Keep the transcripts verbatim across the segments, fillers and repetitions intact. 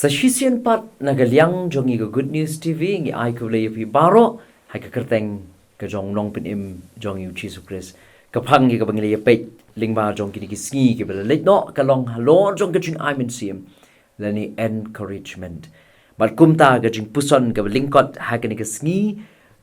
Sa shisien pat na ka liang jong ngi ka Good News T V, ngi ai khublei ïa phi baroh ha ka kyrteng ka jong u Nongpynim jong ngi u Jisu Khrist. Ka phang ïa kaba ngi la ïa peit lyngba jong kine ki sngi kiba la leit noh ka long halor jong ka jingai mynsiem lane encouragement. Bad kumta ka jingpuson kaba lyngkot ha kane ka sngi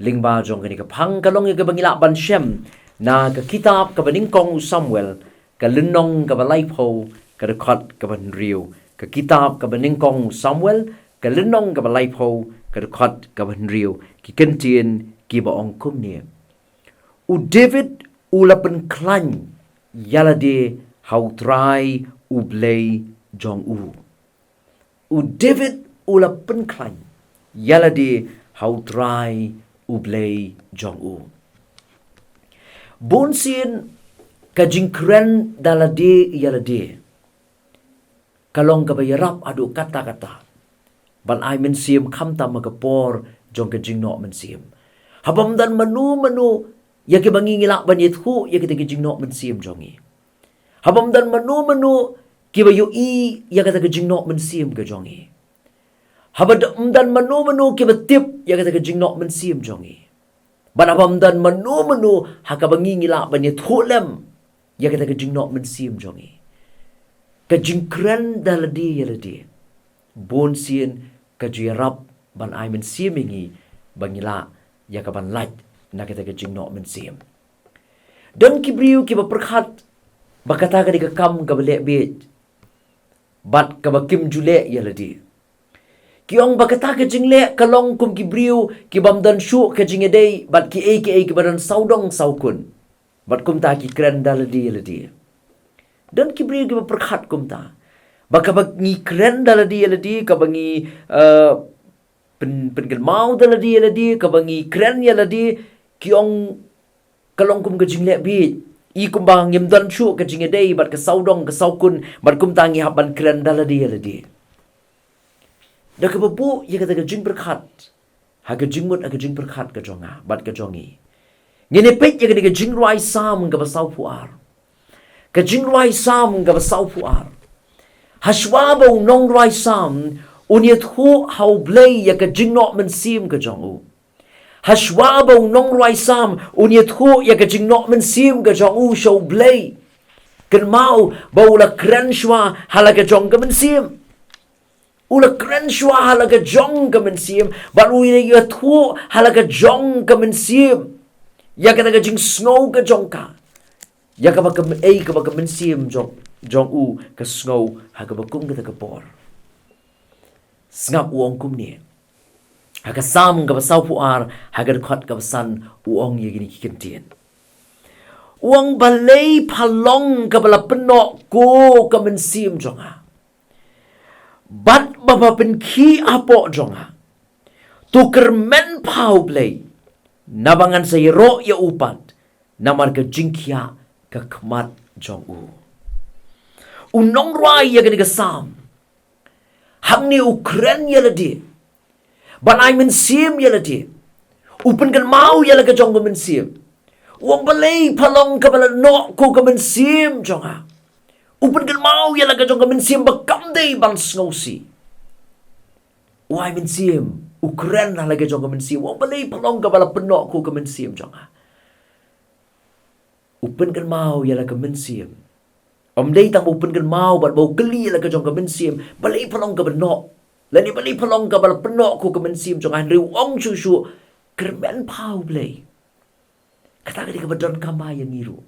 lyngba jong kane ka phang ka long ïa kaba ngi lah ban shem na ka kitab kaba nyngkong u Samuel, ka lynnong kaba laiphew, ka dkhot kaba hynriew. Ka kitab kaba nyngkong u Samuel, ka lynnong kaba laiphew, ka dkhot kaba hynriew. Ki kyntien kiba ong kumne: U David u la pynkhlaiñ ïa lade ha U Trai U Blei jong u. U David u la pynkhlaiñ ïa lade ha U Trai U Blei jong u. Bunsien ka jingkren da lade ïa lade ka long kaba ïarap haduh katta katta ban ai mynsiem, khamtam ha ka por jong ka jingnoh mynsiem. Haba ym don mano mano ïa kiba ngi ngi lah ban ïathuh ïa kita ki jingnoh mynsiem jong ngi, haba ym don mano mano kiba ïohi ïa kata ka jingnoh mynsiem ka jong ngi, haba ym don mano mano kiba tip ïa kata ka jingnoh mynsiem jong ngi, bad haba ym don mano mano ha kaba ngi ngi lah ban ïathuh lem ïa kata ka jingnoh mynsiem jong ngi, ka jingkren da lade ïa lade bunsien ka ju ïarap ban ai mynsiem ïa ngi ba ngi lah ïa ka ban lait na kata ka jingnoh mynsiem. Don ki briew kiba pyrkhat ba kata ka dei ka kam kaba leh bieit bad kaba kim ju leh ïa lade. Ki ong ba kata ka jingleh ka long kum ki briew ki bym don shuh ka jingïadei bad kiei kiei kiba don sawdong sawkun. Bad kumta ki kren da lade ïa lade. Don ki briew kiba pyrkhat kumta ba kaba ngi kren da lade ïa lade, kaba ngi, eh, pyn, pynkynmaw da lade ïa lade, kaba ngi kren ïa lade, ki ong ka long kum ka jingleh bieit. I kumba ngim don shuh ka jingïadei bad ka sawdong ka sawkun, bad kumta ngi hap ban kren da lade ïa lade. Da kaba buh ïa kata ka jingpyrkhat ha ka jingmut, ha ka jingpyrkhat ka jong nga bad ka jong ngi, ngin ïa peit ïa kane ka Jingrwai Salm kaba sawphew ar. Ka Jingrwai Salm kaba sawphew ar. Hashwa ba u nongrwai Salm un ïathuh ha U Blei ïa ka jingnoh mynsiem ka jong u. Hashwa ba u nongrwai Salm un ïathuh ïa ka jingnoh mynsiem ka jong u sha U Blei, kynmaw ba u la kren shwa ha la ka jong ka mynsiem. U la kren shwa ha la ka jong ka mynsiem, bad u ïathuh ha la ka jong ka mynsiem ïa kata ka jingsngew ka jong ka, ïa kaba ka, ei, kaba ka mynsiem jong, jong u ka sngew ha kaba kum kata ka por. Sngap u ong kumne ha ka Salm kaba sawphew ar, ha ka dkhot kaba san, u ong ïa kine ki kyntien. U ong, balei pha long kaba la pynnoh ko ka mynsiem jong nga, bad ba pha pynkhih hapoh jong nga? To kyrmen pha, U Blei, naba ngan sa ïaroh ïa u pat namar ka jingkhiah ka khmat jong u. U nongrwai ïa kane ka Salm hangne u kren ïa lade, ban ai mynsiem ïa lade. U pynkynmaw ïa la ka jong ka mynsiem. U ong, balei pha long kaba la noh ko ka mynsiem jong nga? U pynkynmaw ïa la ka jong ka mynsiem ba kam dei ban sngewsih. U ai mynsiem, u kren ha la ka jong ka mynsiem. U ong, balei pha long kaba la pynnoh ko ka mynsiem jong nga? U pynkynmaw ïa la ka mynsiem. Ym dei tang ba u pynkynmaw bad ba u kylli ïa la ka jong ka mynsiem, balei pha long kaba noh, lane balei pha long kaba la pynnoh ko ka mynsiem jong nga, hynrei u ong shuh shuh, kyrmen pha, U Blei. Kata ka dei kaba donkam bha ïa ngi ruh.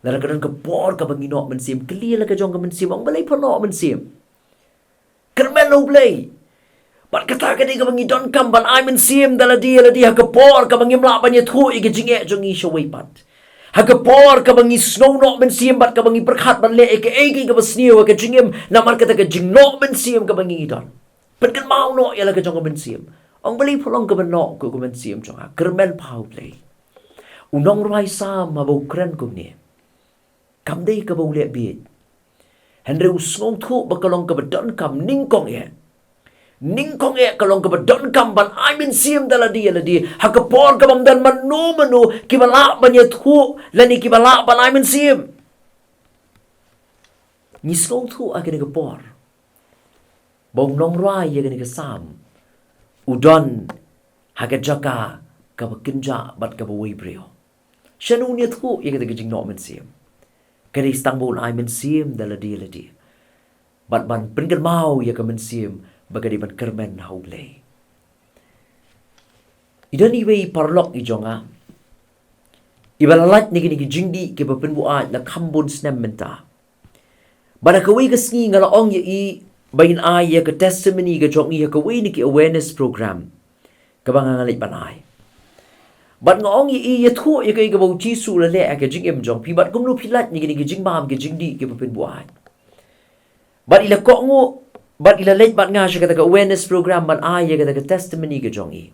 Lada ka don ka por kaba ngi noh mynsiem, kylli ïa la ka jong ka mynsiem, ong, balei pha noh mynsiem? Kyrmen, U Blei. Bad kata ka dei kaba ngi donkam, ban ai mynsiem da lade ïa lade ha ka por kaba ngim lah ban ïathuh ïa ka jingeh jong ngi sha uwei pat, ha ka por kaba ngi sngew noh mynsiem bad kaba ngi pyrkhat ban leh ïa kaei kaei kaba sniew ha ka jingim, namar kata ka jingnoh mynsiem kaba ngi don. Pynkynmaw noh ïa la ka jong ka mynsiem. Ong, balei pha long kaba noh ko ka mynsiem jong nga? Kyrmen pha, U Blei. U nongrwai Salm haba u kren kumne, kam dei kaba u leh bieit, hynrei u sngewthuh ba ka long kaba donkam, nyngkong eh, nyngkong eh ka long kaba donkam ban ai mynsiem da lade ïa lade ha ka por kaba ym don mano mano kiba lah ban ïathuh lane kiba lah ban ai mynsiem. Ngi sngewthuh ha kane ka por ba u nongrwai ïa kane ka Salm u don ha ka jaka kaba kynjah bad kaba wei briew. Shano un ïathuh ïa kata ka jingnoh mynsiem? Ka dei tang ba un ai mynsiem da lade lade bad ban pynkynmaw ïa ka mynsiem ba ka dei ban kyrmen ha U Blei. I don iwei i paralok i jong nga iba la lait na kine ki jingdih kiba pynbuaid la kham bun snem mynta. Bad ha kawei ka sngi nga la ong ïa i ba in ai ïa ka testimony ka jong i ha kawei na ki awareness program kaba nga nga leit ban ai. Bad nga ong ïa i, ïathuh ïa kaei kaba U Jisu u la leh ha ka jingim jong phi bad kumno phi lait na kine ki jingbam ki jingdih kiba pynbuaid. Bad i la kohnguh bad i la leit bad nga sha kata ka awareness program ban ai ïa kata ka testimony ka jong i.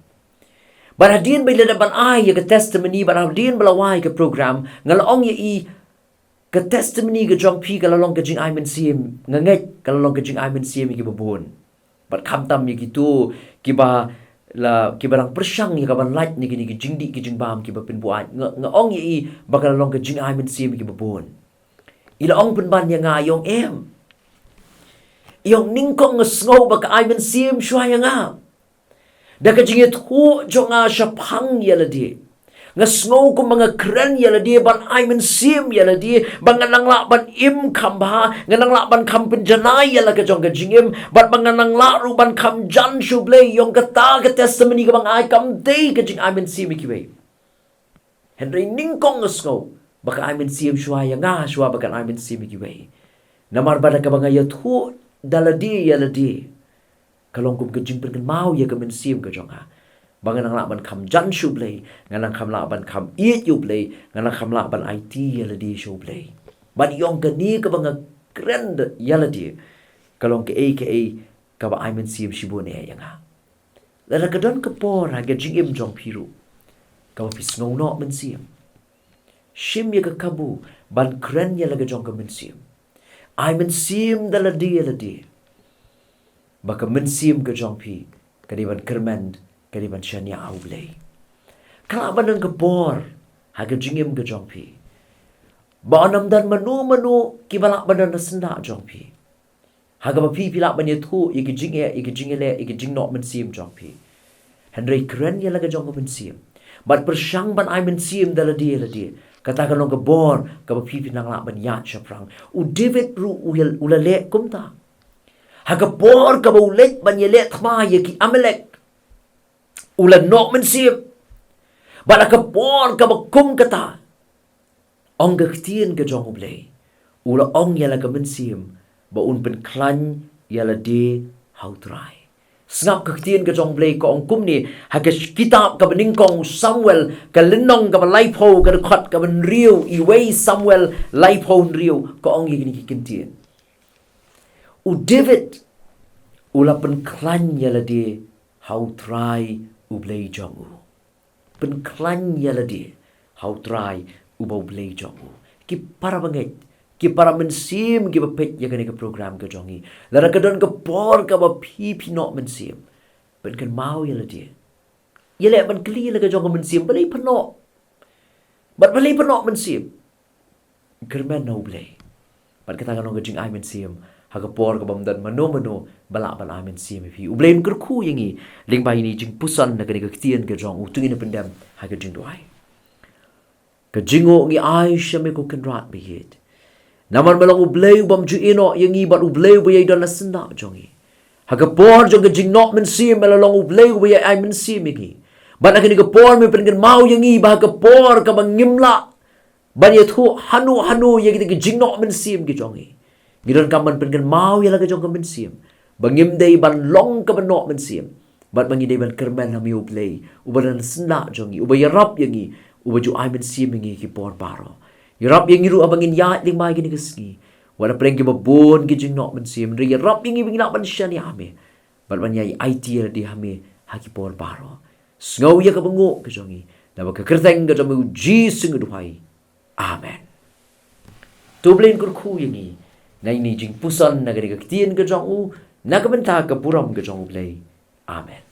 Bad hadien ba i la dep ban ai ïa ka testimony bad hadien ba la wai ka program, nga la ong ïa i, ka testimony ka jong phi ka la long ka jingai mynsiem, nga ngeit ka la long ka jingai mynsiem ïa kiba bun. Bad khamtam ïa kito kiba la, kiba dang pyrshang ïa ka ban lait na kine ki jingdih ki jingbam kiba pynbuaid, nga, nga ong ïa i ba ka la long ka jingai mynsiem ïa kiba bun. I la ong pynban ïa nga, i ong, em, i ong, nyngkong nga sngew ba ka ai mynsiem shuwa ïa nga. Da ka jingïathuh jong nga shaphang ïa lade, nga sngew kumba nga kren ïa lade ban ai mynsiem ïa lade, ba ngan nang lah ban im kham bha, ngan nang lah ban kham pynjanai ïa la ka jong ka jingim, bad ba ngan nang lah ruh ban kham jan sha U Blei. I ong, kata ka testimony kaba nga ai kam dei ka jingai mynsiem ïa kiwei. Hynrei nyngkong nga sngew ba ka ai mynsiem shuwa ïa nga shuwa ba kan ai mynsiem ïa kiwei. Namar ba da kaba nga ïathuh da lade ïa lade, ka long kum ka jingpynkynmaw ïa ka mynsiem ka jong nga, ba ngan nang lah ban kham jan sha U Blei, ngan nang kham lah ban kham ïeit ïa U Blei, ngan nang kham lah ban aiti ïa lade sha U Blei. Bad i ong, kane kaba nga kren ïa lade ka long kaei kaei kaba ai mynsiem shibun eh ïa nga. Lada ka don ka por ha ka jingim jong phi ruh kaba phi sngew noh mynsiem, shim ïa ka kabu ban kren ïa la ka jong ka mynsiem. Ai mynsiem da lade ïa lade ba ka mynsiem ka jong phi ka dei ban kyrmen, ka dei ban shaniah ha U Blei. Ka lah ban don ka por ha ka jingim ka jong phi ba yn ym don mano mano kiba lah ban don ha syndah jong phi, ha kaba phi phi lah ban ïathuh ïa ki jingeh, ïa ki jingïaleh, ïa ki jingnoh mynsiem jong phi. Hynrei kren ïa la ka jong ka mynsiem bad pyrshang ban ai mynsiem da lade ïa lade. Kata ka long ka bor kaba phi phi nang lah ban ïaid shaphrang. U David ruh u la leh kumta. Ha ka por kaba u leit ban ïaleh thma ïa ki Amalek, u la noh mynsiem. Bad ha ka por kaba kum kata, ong ka ktien ka jong U Blei, u la ong ïa la ka mynsiem ba un pynkhlaiñ ïa lade ha U Trai. Sngap ka ktien ka jong U Blei ka ong kumne, ha ka kitab kaba nyngkong Samuel, ka lynnong kaba laiphew, ka dkhot kaba hynriew, iwei Samuel laiphew hynriew, ka ong ïa kine ki ktien. U David u la pynkhlaiñ ïa lade ha U Trai U Blei jong u. Pynkhlaiñ ïa lade ha U Trai uba U Blei jong u. Ki para bangeit, ki para mynsiem kiba peit ïa kane ka program ka jong ngi, lada ka don ka por kaba phi phi noh mynsiem, pynkynmaw ïa lade. Ïaleh ban kylli la ka jong ka mynsiem, balei phi noh? Bad balei phi noh mynsiem? Kyrmen na U Blei. Bad kata ka long ka jingai mynsiem ha ka por kaba ym don mano mano ba lah ban ai mynsiem ïa phi. U Blei un kyrkhu ïa ngi lyngba ine i jingpuson na kane ka ktien ka jong u. To ngin ïa pyndem ha ka jingduwai. Ka jingnguh ngi ai sha me, ko Kynrad ba ïeit, namar me long U Blei u bym ju ïehnoh ïa ngi bad U Blei uba ïai don ha syndah jong ngi. Ha ka por jong ka jingnoh mynsiem, me la long U Blei uba ïai ai mynsiem ïa ngi. Bad ha kane ka por me pynkynmaw ïa ngi ba ha ka por kaba ngim lah ban ïathuh hano hano ïa kita ki jingnoh mynsiem ki jong ngi, ngi donkam ban pynkynmaw ïa la ka jong ka mynsiem ba ngim dei ban long kaba noh mynsiem, bad ba ngi dei ban kyrmen ha me, U Blei uba don ha syndah jong ngi, uba ïarap ïa ngi, uba ju ai mynsiem ïa ngi ki por baroh. Ïarap ïa ngi ruh haba ngin ïaid lyngba kine ki sngi, wat la pdeng kiba bun ki jingnoh mynsiem, hynrei ïarap ïa ngi ba ngin lah ban shaniah ha me bad ban ïai aiti ïa lade ha me ha ki por baroh. Sngew ïa kaba nguh ka jong ngi, naba ka kyrteng ka jong me U Jisu nga duwai. Amen. To U Blei un kyrkhu ïa ngi na ine i jingpuson na kane ka ktien ka jong u, na ka bynta ka burom ka jong U Blei. Amen.